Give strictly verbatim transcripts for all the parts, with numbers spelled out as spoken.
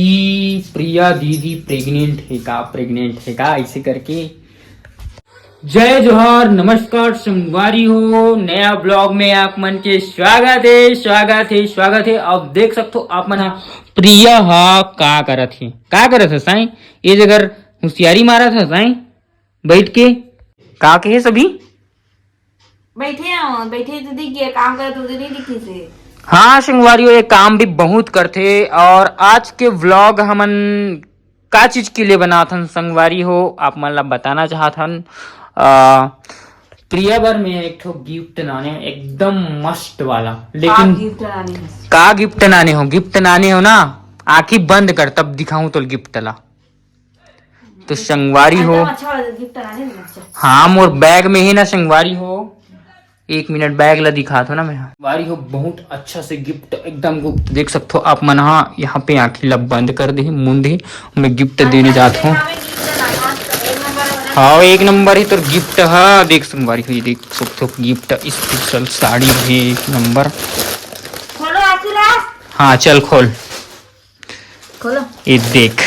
कि प्रिया दीदी प्रेग्नेंट हे का, प्रेग्नेंट हे का, ऐसे करके। जय जोहार, नमस्कार संगवारी हो, नया ब्लॉग में आप मन के स्वागत है, स्वागत है, स्वागत है। अब देख सकथो आप मन हा, प्रिया हा का करत हे, का करत हे साईं? ये जगह होशियारी मारत हे साईं बैठ के। का कहे सभी? बैठे हो, बैठे तो दिख गया, काम करत तो नहीं दिखी से। हाँ संगवारी हो, ये काम भी बहुत करथे। और आज के व्लॉग हमन का चीज के लिए बनात हन संगवारी हो, आप मन ला बताना चाहत हन। आ, प्रिया बर में एक ठो गिफ्ट लाने, एकदम मस्त वाला। लेकिन गिफ्ट लाने हो? का गिफ्ट लाने हो? गिफ्ट लाने हो ना, आंखी बंद कर, तब दिखाऊं तो गिफ्ट ला। तो संगवारी हो, एकदम अच्छा वाला गिफ्ट लाने हो, अच्छा। हाँ, मोर बैग में ही ना संगवारी हो, एक मिनट, बैग ला दिखात हो ना मैं। संगवारी हो, बहुत अच्छा से गिफ्ट, एकदम गुप्त देख सकथो आप मन। हाँ, यहाँ पे आंखी ला बंद कर दे, मुंद ही मैं गिफ्ट देने जात हूँ। हाँ, एक नंबर है तोर गिफ्ट। हाँ, देख संगवारी हो, ये देख सकथो गिफ्ट, स्पेशल साड़ी है एक नंबर। खोलो आखिर। हाँ, चल खोल। खोलो। ये देख।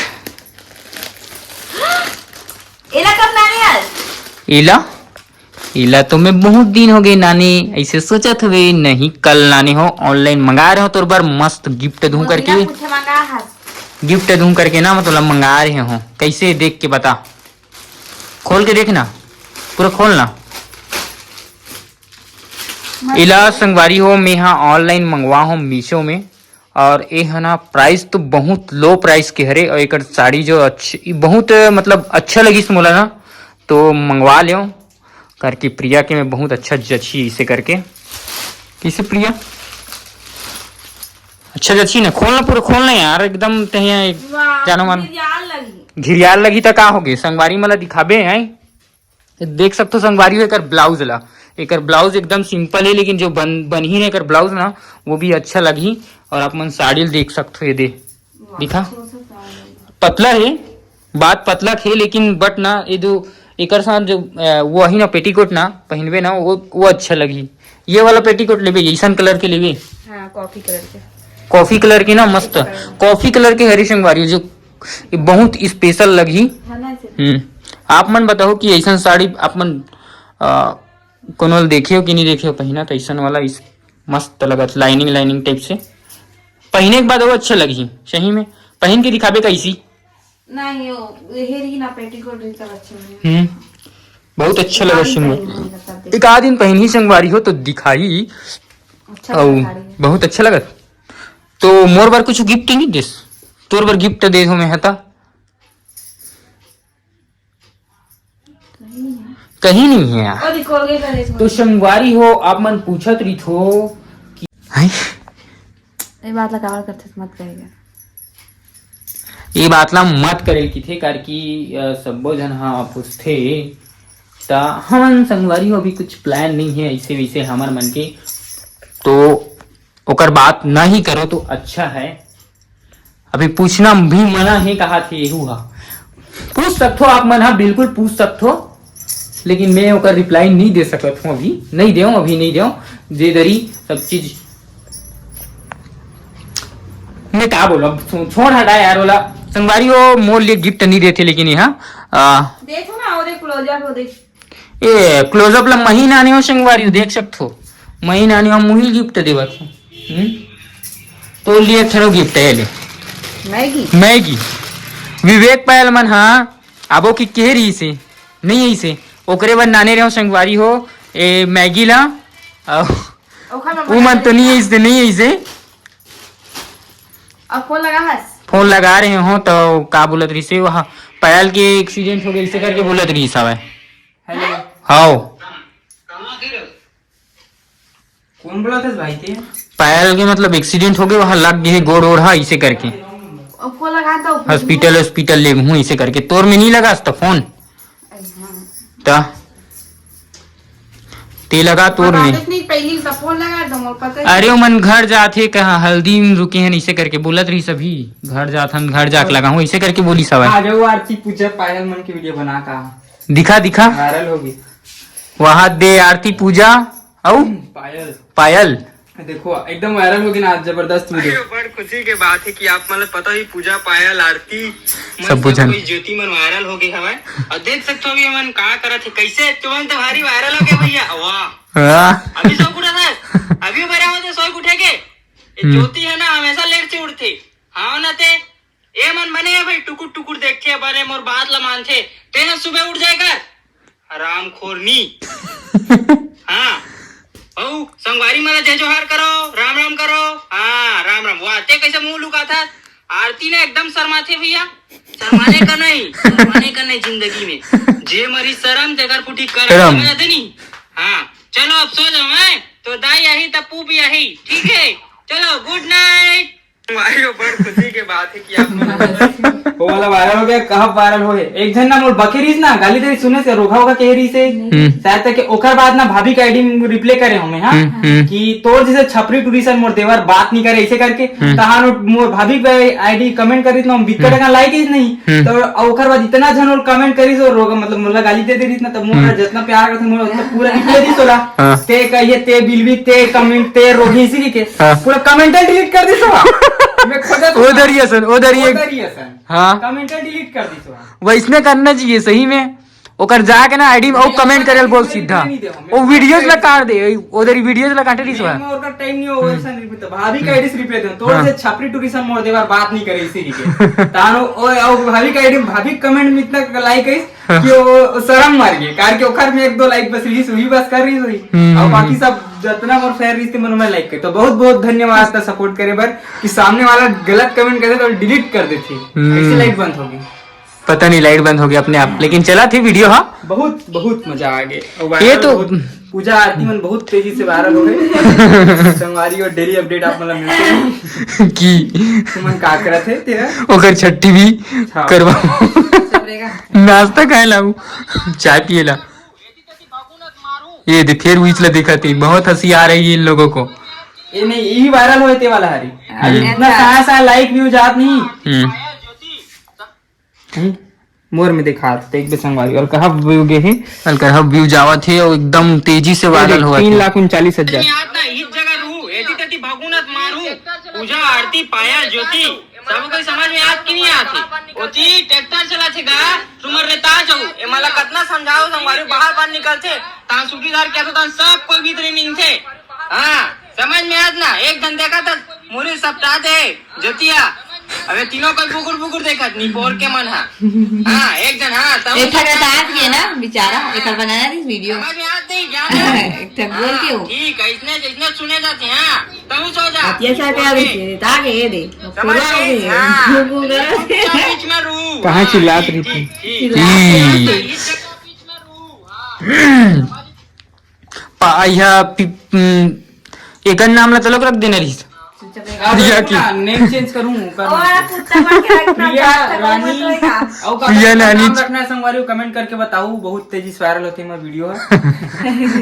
एला कब लाने आज? एला, एला तो मैं बहुत दिन हो गए नाने, ऐसे सोचत हवे, नहीं कल लाने हो, ऑनलाइन मंगा रहे हो तोर बर मस्त गिफ्ट दूं करके। गिफ्ट दूं करके ना, मतलब मंगा रहे हो, कैसे देख के बता, खोल के देखना, पूरा खोलना। एला संगवारी हो, मैं हा ऑनलाइन मंगवा हो मीशो में, और ए ह ना प्राइस तो बहुत लो प्राइस के हरे, और एकर साड़ी जो अच्छ-, बहुत मतलब अच्छा लगिस मोला ना, तो मंगवा लेव करके प्रिया के मैं बहुत अच्छा जची इसे करके। किसे प्रिया? अच्छा जची ना, खोलना पूरा खोलना यार, एकदम तहिया एक वाह, जानो मानो। घिरियाल लगी। घिरियाल लगी त का होगे? संगवारी मला दिखाबे हैं। देख सकथो संगवारी हो एकर ब्लाउज ला, एकर ब्लाउज एकदम सिंपल है, लेकिन जो बन बनही ना एकर ब्लाउज ना, वो भी अच्छा लगही। और आप मन साड़ी ल देख सकथो, ये दे दिखा, पतला है, बात पतला है, लेकिन बट ना ये जो एकर साथ जो अ, वो ही ना पेटीकोट ना पहनबे ना, वो वो अच्छा लगही। ये वाला पेटीकोट लेबे, ऐसन कलर के लेबे। हाँ, कॉफी कलर के। कॉफी कलर के ना मस्त, कॉफी कलर के हरी संगवारी जो ये बहुत स्पेशल लगही। हम्म, आप मन बताओ कि ऐसन साड़ी आप मन अ, कोनो ल देखे हो कि नहीं देखे हो पहिना, तो ऐसन वाला इस मस्त लगत, लाइनिंग लाइनिंग टाइप से। पहिने के बाद वो अच्छा लगही सही में। पहिन के दिखाबे कैसी? नहीं, वो हेरी ना पेटीकोट रही तब अच्छा लगे। हम्म, बहुत अच्छा लगा संगवारी। एक आध दिन पहिनही संगवारी हो तो दिखाई। अच्छा अउ लगा साड़ी में। बहुत अच्छा लगत। तो मोर बर कुछ गिफ्ट नहीं देस? तोर बर गिफ्ट दे हो मैं हता। कहीं नहीं है यार। तो संगवारी हो, आप मन पूछत रही थो कि हैं? ये बात ला काबर करथे, मत करेगा। ये बात ला मत करे किथे, कार कि अ, सब्बो झन हा पूछथे, त हमन संगवारी हो अभी कुछ प्लान नहीं है ऐसे वैसे हमर मन के, तो ओकर बात नहीं करो तो अच्छा है। अभी पूछना भी मना है कहा थे एहू हा। पूछ सकथो आप मन हा, बिल्कुल पूछ सकथो, लेकिन मैं ओकर रिप्लाई नहीं दे सकत हूँ अभी, नहीं देव, अभी नहीं देव। जे दरी सब चीज मैं का बोलो, अब छो-, छोड़ हटा यार, बोला संगवारी हो मोर लिए गिफ्ट नहीं देते, लेकिन यहाँ आ, देखो ना, वो देख क्लोजअप, वो देख। ए क्लोजअप ला मही नाने हो संगवारी हो, देख सकथो मही नाने हो, मुहिल गिफ्ट देवत हो। हम्म? तो लिए एक ठो गिफ्ट है ले। मैगी। मैगी। विवेक पायल मन हा आबो की कह रही से, नहीं आई से, ओकरे बर नाने रहो संगवारी हो, ए मैगी ला। आ, ओखर बर उ मन तो नहीं आई से, नहीं आई से। अब फोन लगा हस? फोन लगा रहे हो तो का बोलत रही से, वहाँ पायल के एक्सीडेंट हो गया इसे करके बोलत रही सावे। हेलो। हाओ। कौन बोला था भाई ते? पायल के मतलब एक्सीडेंट हो गए, वहाँ लग गए गोड़ ओढ़ा इसे करके। अब फोन लगा तो हॉस्पिटल, हॉस्पिटल ले हूँ इसे करके। तोर में नहीं लगा तो फोन? अरे हाँ। ता? ते लगा तोर में। नहीं, पहली तो फोन लगा दो, मोर पता ही अरे नहीं। ओ मन घर जाथे कहा, हल्दी में रुके हैं इसे करके बोलत रही सभी। घर जाथन, घर जाके लगा हूँ इसे करके बोली सवाई। आ जाओ आरती पूजा पायल मन की वीडियो बना का। दिखा, दिखा। वायरल होगी। वहां दे आरती पूजा। अउ? हम्म, पायल। पायल। देखो, एकदम वायरल हो गे ना आज, जबरदस्त वीडियो। अरे, बड़ खुशी के बात हे कि आप मन ल पता ही, पूजा, पायल, आरती, मन सब सब बुझन। कोई ज्योति मन वायरल हो गे हवय। अउ देख सकथो अभी हमन का करत हे, कइसे तुरंत भारी वायरल हो गे भैया। वाह। वाह। अभी सो उठा था, अभी बड़ा होते सो उठे के। ये हम्म। ज्योति हे ना, हमेशा लेट से उठथे। हाँ ना ते, ए मन बने हे भाई, टुकुर टुकुर देखथे, बने मोर बात ल मानथे। तेन सुबह उठ जाए कर, हरामखोर नी। हाँ, अउ संगवारी मन ला जय जोहार करो, राम राम करो। हाँ, राम राम। वाह, ते कइसे मुंह लुकाथा? आरती ने एकदम शर्माथे भैया, शर्माने का नहीं, शर्माने का नहीं जिंदगी में। जे मरी शरम, तेकर पुटी करम, करम। समझ आते नी? हाँ, चलो अब सो जाओ, हैं? तो दाई आही, तब पूप आही, ठीक है? चलो, गुड नाइट। भाई, वो बड़ खुशी के बात हे कि आप वो वाला वायरल हो गे, कहाँ वायरल होहे? एक झन ना मोर बके रहिस ना, गाली दे सुने से रोघा होगा कहे रहिस हे। हम्म। शायद तक ओकर बाद ना भाभी का आईडी रिप्ले करे हों मैं, हाँ? हम्म, हम्म। कि तोर जइसे छपरी टूरी सन मोर देवर बात नहीं करे, अइसे करके। हम्म। तहान मोर भाभी का आईडी कमेंट करिस ना, बिक्का हम्म। टका लाइक ही नहीं। हम्म। तो ओकर बाद इतना झन ओला कमेंट करिस और रोघा, मतलब, मोला गाली दे दे रहिस ना, तब मोर हम्म। जितना प्यार करथे, मोला उतना पूरा रिप्ले दिस ओला। हाँ। ते कहिए, ते बिलवी, ते कमेंट, ते रोघी, इसी के हाँ। पूरा कमेंट डिलीट कर दिस ओला। मैं खोजत ओ हूँ। दरी असन, ओ दरी ओ एक दरी असन। हाँ। कमेंट डिलीट कर दिस ओला। वइसने करना चाहिए सही में। ओकर जाके ना आईडी में ओ मैं कमेंट ओकर करेल बोल रिप्लाई सीधा। नहीं दे हूँ। मैं ओ वीडियोज ला काट दे, ओ दरी वीडियोज ला काटे रहिस मैं, ओला। मैं ओकर टाइम नहीं हो, हम्म। वइसन रिप्लाई तो भाभी का आईडी से रिप्लाई दे। तो हाँ। से छपरी टूरी सन मोर देवर बात नहीं करे इसी के। तानो ओ, ओ भाभी का आईडी, भाभी कमेंट में इतना लाइक है हाँ। कि वो शर्म मार गए, कारण कि ओकर में एक दो लाइक बस रहिस, वही बस कर रहिस होही। हम्म, और हम्म, बाकी हम्म। सब जितना मोर फैन रहिस ते मन मैं लाइक कर। तो बहुत बहुत धन्यवाद था सपोर्ट करे बर कि सामने वाला गलत कमेंट करे तो डिलीट कर देथे। हम्म। ऐसे लाइक बंद हो गई। पता नहीं लाइट बंद हो गया अपने आप, लेकिन चला थी वीडियो। हाँ, बहुत बहुत मजा आ गए। और ये वायरल तो बहुत, पूजा आरती मन बहुत तेजी से वायरल हो गए। संगवारी और डेली अपडेट आप मतलब मिलते हैं। की तुमन का करत हे तेरा? ओकर छट्ठी भी हाँ। करवा। सब रहेगा। नाश्ता खाए ला, चाय पिए ला। ये दे, फिर बीच ला दिखत हे, बहुत हंसी आ रही है इन लोगों को। ये नहीं, यही वायरल होए ते वाला हरी। हम्म। इतना सारा सारा लाइक व्यू जात नहीं। हम्म। हम्म। मोर में दिखात, तो एक बे संगवारी, और कहा व्यू गे हे? अलकर हब व्यू जावत हे और एकदम तेजी से वायरल होवत तीन हे। लाख उनचालीस हजार। याद ना, इस जगह रहू, एती तेती भागू नत मारू, पूजा आरती पाया ज्योति, सब कोई समझ में आत कि नहीं आत हे? ओती ट्रैक्टर चला थे गा, तुमर रेता जाऊ, ए मला कतना समझाओ संगवारी, बाहर बाहर निकलथे, तान सुटीदार क्या तो तान सब कोई भीतरी निंगथे। हाँ, समझ में आत ना, एक दिन देखा तो मुरी सपटा दे। जतिया, अबे तीनों कोई बुगुर बुगुर देखत, नी बोल के मन हा। हाँ, एक जन, हाँ, तब एक ठन रटात के ना, बेचारा, हाँ। एक ठन बनाना रही वीडियो। समझ में आत नहीं, ज्ञान है। एक ठन बोल के हाँ, हो। ठीक है, इसने, इसने सुने जाते हैं, हाँ, तब सो जा। अतिया सा क्या बोल के। रही है, ताके ये दे। समझ पूरा गए? हो गया। हाँ। घूम घूम कर। बीच में रू। कहाँ हाँ, चिल्लात ठीक, रही थी? ठीक, ठीक। चिल्लात हम्म। रही थी। इस जगह बीच में रू। हाँ। पा-, यह पि-, उम, एकर नाम ला तलोक रख देना रहिस। अब प्रिया की। नेम चेंज करूं, कर और कुत्ता बन के रखना प्रिया चाहता हूँ, रानी, तो एक आप। और काकर प्रिया नाम रानी। रखना है संगवारी, कमेंट करके बताओ, बहुत तेजी से वायरल होते हैं वीडियो है।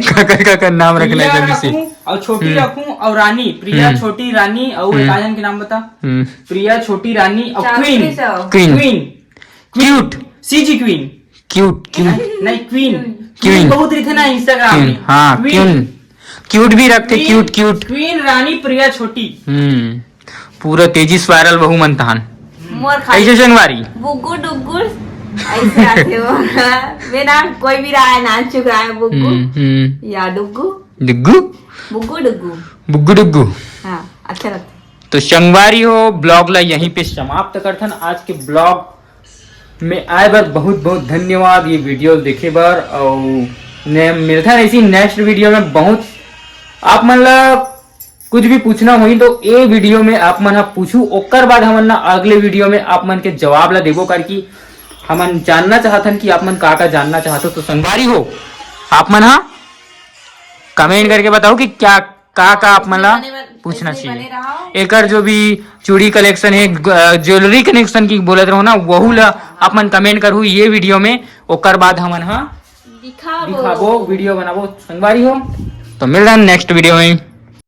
काकर, काकर नाम रखना है प्रिया जल्दी से। रखूं और छोटी हम्म। रखूं और रानी, प्रिया हम्म। छोटी रानी और हम्म। एक आयन के नाम बता। हम्म। प्रिया छोटी रानी और चांदनी क्वीन। सो। Queen. Queen. Cute. CG queen. Cute, cute. नहीं, क्वीन। क्वीन। क्वीन बहुत रहिथे ना Instagram क्वीन, में। हाँ, क्वीन। क्वीन। क्यूट भी रखते, क्वीन, क्यूट, क्यूट। क्वीन रानी प्रिया छोटी। हम्म, पूरा तेजी से वायरल बहू मन तहान। मोर खाली ऐसे संगवारी। बुग्गू डुग्गू, ऐसे आते हो। मेरा कोई भी रहा है, नाम चुका है, बुग्गू। हम्म, हम्म। या डुग्गू। डुग्गू? बुग्गू डुग्गू। बुग्गू डुग्गू। हाँ, अच्छा लगता है। तो संगवारी हो, ब्लॉग ला यहीं पे समाप्त करथन। आज के ब्लॉग में आए बर बहुत बहुत धन्यवाद, ये वीडियो देखे बर। और ने मिलथन ऐसी नेक्स्ट वीडियो में। बहुत आप मन ला कुछ भी पूछना होही तो ए वीडियो में आप मन ह पूछू, ओकर बाद हमन ना अगले वीडियो में आप मन के जवाब ला देबो, करके हमन जानना चाहथन कि आप मन का का जानना चाहत हो। तो संगवारी हो, आप मन ह कमेंट करके बताओ कि क्या का का आप मन ला बने बन-, पूछना ऐसे चाहिए। बने रहो। एकर जो भी चूड़ी कलेक्शन है, ग-, ज्वेलरी कलेक्शन की बोलत रहो ना, वहू ला आप मन कमेंट करहु ये वीडियो में, ओकर बाद हमन हा दिखाबो। दिखाबो, वीडियो बनाबो। संगवारी हो, तो मिल रहा नेक्स्ट वीडियो में।